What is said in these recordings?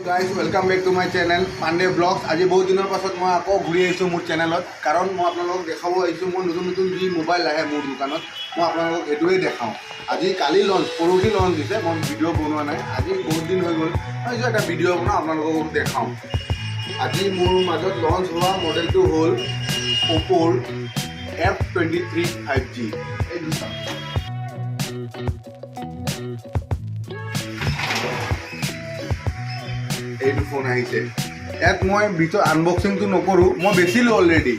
Guys, welcome back to my channel Pandey Vlogs. আজি বহুত দিনৰ পাছত মই আকৌ ঘূৰি আহিছোঁ মোৰ চেনেলত, কাৰণ মই আপোনালোকক দেখাব আহিছোঁ। মোৰ নতুন নতুন যি মোবাইল আহে মোৰ দোকানত, মই আপোনালোকক সেইটোৱেই দেখাওঁ। আজি কালি লঞ্চ, পৰহি লঞ্চ দিছে। মই ভিডিঅ' বনোৱা নাই, আজি বহুত দিন হৈ গ'ল। ভাবিছোঁ এটা ভিডিঅ' বনাওঁ, আপোনালোকক দেখাওঁ। আজি মোৰ মাজত লঞ্চ হোৱা মডেলটো হ'ল অ'প'ৰ F23 5G। এইটো চাওক। এইটো ফোন আহিছে। ইয়াত মই ভিতৰত আনবক্সিংটো নকৰোঁ। মই বেচিলোঁ অলৰেডি,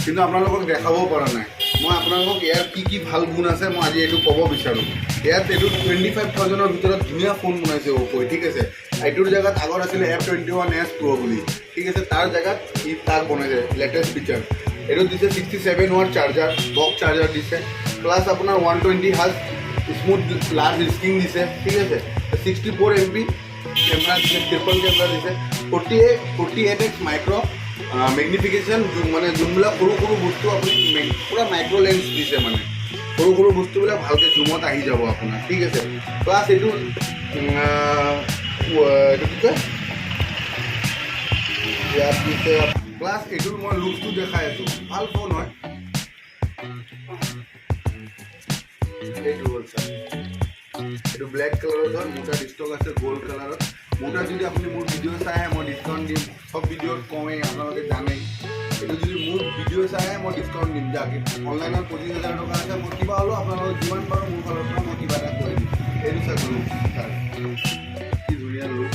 কিন্তু আপোনালোকক দেখাব পৰা নাই। মই আপোনালোকক ইয়াৰ কি কি ভাল গুণ আছে, মই আজি এইটো ক'ব বিচাৰোঁ। ইয়াত এইটো 25,000ৰ ভিতৰত ধুনীয়া ফোন বনাইছে অ'প'ই, ঠিক আছে। এইটোৰ জেগাত আগত আছিলে F21s Pro বুলি, ঠিক আছে। তাৰ জেগাত ই তাক বনাইছে। লেটেষ্ট ফিচাৰ এইটোত দিছে 67 watt charger, box charger দিছে। প্লাছ আপোনাৰ 120 hertz smooth large screen দিছে, ঠিক আছে। 64 MP camera দিছে, ট্ৰিপল কেমেৰা দিছে। 48x micro magnification, মানে যোনবিলাক সৰু সৰু বস্তু আপুনি পূৰা মাইক্ৰ' লেন্স দিছে, মানে সৰু সৰু বস্তুবিলাক ভালকৈ জুমত আহি যাব আপোনাৰ, ঠিক আছে। প্লাছ এইটো কি কয়, ইয়াত দিছে। প্লাছ এইটোৰ মই লুকটো দেখাই আছোঁ। ভাল ফোন হয়। এইটো হ'ল ছাৰ, এইটো ব্লেক কালাৰত হয়। মোৰ তাত ষ্টক আছে গ'ল্ড কালাৰত। মোৰ তাত যদি আপুনি মোৰ ভিডিঅ' চাই আহে, মই ডিছকাউণ্ট দিম। চব ভিডিঅ'ত কওঁৱেই, আপোনালোকে জানেই। এইটো যদি মোৰ ভিডিঅ' চাই আহে, মই ডিছকাউণ্ট দিম। যাক অনলাইনত 25,000 টকা আছে, মই কিবা হ'লেও আপোনালোকক যিমান পাৰোঁ মোৰ ফালৰ পৰা মই কিবা এটা কৰি দিম। এইটো চাওক লুক ছাৰ, কি ধুনীয়া লুক।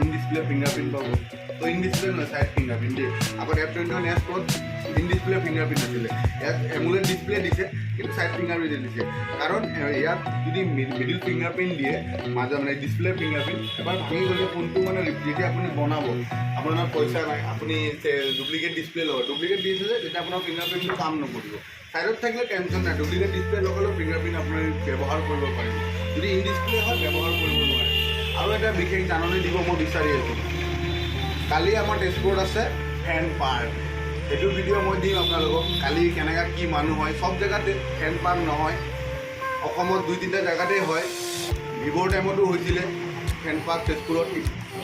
ইন ডিছপ্লে ফিংগাৰপ্ৰিণ্ট পাব। তো ইন ডিছপ্লে নহয়, চাইড ফিংগাৰপ্ৰিণ্ট দেই। আগত F21s প্ৰ'ত ইন ডিছপ্লে ফিংগাৰপ্ৰিণ্ট আছিলে। ইয়াত এমোলেড ডিছপ্লে দিছে, কিন্তু চাইড ফিংগাৰপ্ৰিণ্ট দিছে, কাৰণ ইয়াত যদি মিডিল ফিংগাৰপ্ৰিণ্ট দিয়ে, মাজত মানে ডিছপ্লে ফিংগাৰপ্ৰিণ্ট এবাৰ ভাঙি গ'লে ফোনটো মানে যেতিয়া আপুনি বনাব, আপোনাৰ পইচা নাই, আপুনি ডুপ্লিকেট ডিছপ্লে ল'ব। ডুপ্লিকেট দিছে যে, তেতিয়া আপোনাৰ ফিংগাৰপ্ৰিণ্টটো কাম নকৰিব। ছাইডত থাকিলে টেনশ্যন নাই, ডুপ্লিকেট ডিছপ্লে লগালেও ফিংগাৰপ্ৰিণ্ট আপুনি ব্যৱহাৰ কৰিব পাৰিব। যদি ইন ডিছপ্লে হয়, ব্যৱহাৰ কৰিব নোৱাৰে। আৰু এটা বিশেষ জাননী দিব মই বিচাৰি আছোঁ। কালি আমাৰ তেজপুৰত আছে ফেন পাৰ্ক। সেইটো ভিডিঅ' মই দিম আপোনালোকক কালি, কেনেকুৱা কি মানুহ হয়। চব জেগাতে ফেন পাৰ্ক নহয়, অসমত দুই তিনিটা জেগাতেই হয়। ভিভ'ৰ টাইমতো হৈছিলে ফেন পাৰ্ক তেজপুৰত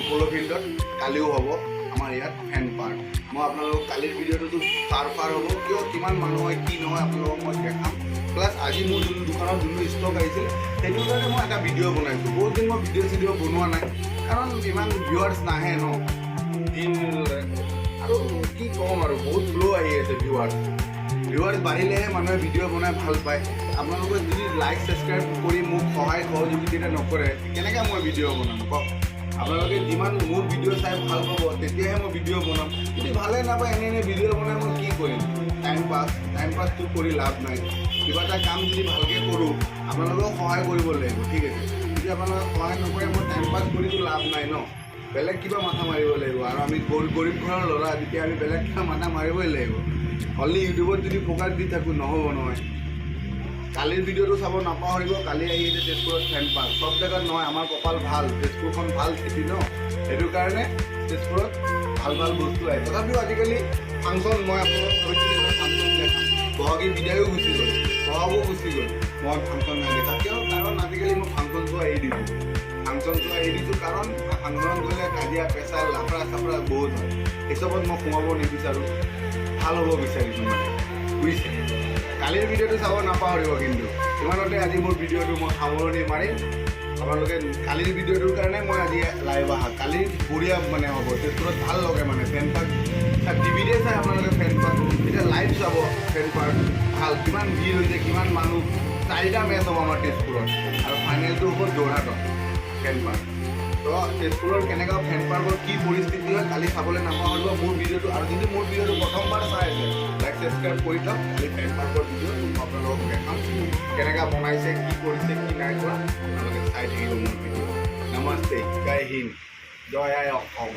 পল' ফিল্ডত। কালিও হ'ব আমাৰ ইয়াত ফেন পাৰ্ক। মই আপোনালোকক কালিৰ ভিডিঅ'টোতো ফাৰ ফাৰ হ'ব। কিয়, কিমান মানুহ হয়, কি নহয়, আপোনালোকক মই দেখাম। প্লাছ আজি মোৰ যোনটো দোকানত যোনটো ষ্টক আহিছিল, সেইটোৰ কাৰণে মই এটা ভিডিঅ' বনাইছোঁ। বহুত দিন মই ভিডিঅ' চিডিঅ' বনোৱা নাই, কাৰণ ইমান ভিউৱাৰ্ছ নাহে ন দিন। আৰু কি ক'ম আৰু, বহুত শ্ল' আহি আছে ভিউৱাৰ্ছ। ভিউৱাৰ্ছ বাঢ়িলেহে মানুহে ভিডিঅ' বনাই ভাল পায়। আপোনালোকে যদি লাইক, ছাবস্ক্ৰাইব কৰি মোক সহায় সহযোগিতা নকৰে, কেনেকৈ মই ভিডিঅ' বনাম কওক? আপোনালোকে যিমান মোৰ ভিডিঅ' চাই ভাল পাব, তেতিয়াহে মই ভিডিঅ' বনাম। যদি ভালে নাপায়, এনে এনে ভিডিঅ' বনাই মই কি কৰিম? টাইম পাছ, টাইম পাছটো কৰি লাভ নাই। কিবা এটা কাম যদি ভালকৈ কৰোঁ, আপোনালোকেও সহায় কৰিব লাগিব, ঠিক আছে। যদি আপোনালোকে সহায় নকৰে, মই টাইম পাছ কৰিতো লাভ নাই ন। বেলেগ কিবা মাথা মাৰিব লাগিব। আৰু আমি গৰীব ঘৰৰ ল'ৰা, যেতিয়া আমি বেলেগ কিবা মাথা মাৰিবই লাগিব। অনলি ইউটিউবত যদি ফ'কাছ দি থাকোঁ, নহ'ব নহয়। কালিৰ ভিডিঅ'টো চাব নাপাহৰিব। কালি আহি আছে তেজপুৰত ফেন পাৰ্ক। চব জেগাত নহয়, আমাৰ কপাল ভাল, তেজপুৰখন ভাল চিটি ন, সেইটো কাৰণে তেজপুৰত ভাল ভাল বস্তু আহে। তথাপিও আজিকালি ফাংচন, মই আপোনালোকক ভাবিছিলোঁ ফাংচন দেখাম। বহাগী বিদায়ো গুচি গ'ল, বহাগো গুচি গ'ল, মই ফাংচন নাই দেখা। কিয়? কাৰণ আজিকালি মই ফাংচন চোৱা এৰি দিছোঁ। ফাংচন চোৱা এৰি দিছোঁ, কাৰণ ফাংচনত গ'লে কাজিয়া পেচাল লাফৰা চাফৰা বহুত হয়। সেইচবত মই সোমাব নিবিচাৰোঁ, ভাল হ'ব বিচাৰিছোঁ মানে, বুজিছে। কালিৰ ভিডিঅ'টো চাব নাপাহৰিব কিন্তু। ইমানতে আজি মোৰ ভিডিঅ'টো মই সামৰণি মাৰিম। আপোনালোকে কালিৰ ভিডিঅ'টোৰ কাৰণে মই আজি লাইভ অহা। কালি বঢ়িয়া মানে হ'ব তেজপুৰত, ভাল লগে মানে ফেন পাৰ্ক। টিভিতে চাই আপোনালোকে ফেন পাৰ্ক, এতিয়া লাইভ চাব ফেন পাৰ্ক। ভাল, কিমান ভিৰ হৈছে, কিমান মানুহ। চাৰিটা মেচ হ'ব আমাৰ তেজপুৰত আৰু ফাইনেলটো হ'ব যোৰহাটত ফেন পাৰ্ক। তো তেজপুৰৰ কেনেকুৱা ফেন পাৰ্কৰ কি পৰিস্থিতি হয়, কালি চাবলৈ নাপাহৰিব মোৰ ভিডিঅ'টো। আৰু যদি মোৰ ভিডিঅ'টো প্ৰথমবাৰ চাই আছে, লাইক, ছাবস্ক্ৰাইব কৰি থওক। কালি ফেন পাৰ্কৰ ভিডিঅ' আপোনালোকক দেখাম, কেনেকুৱা বনাইছে, কি কৰিছে, কি নাই কৰা। আপোনালোকে চাই থাকিব মোৰ ভিডিঅ'। নমস্তে, জয় হিন্দ, জয় আই অসম।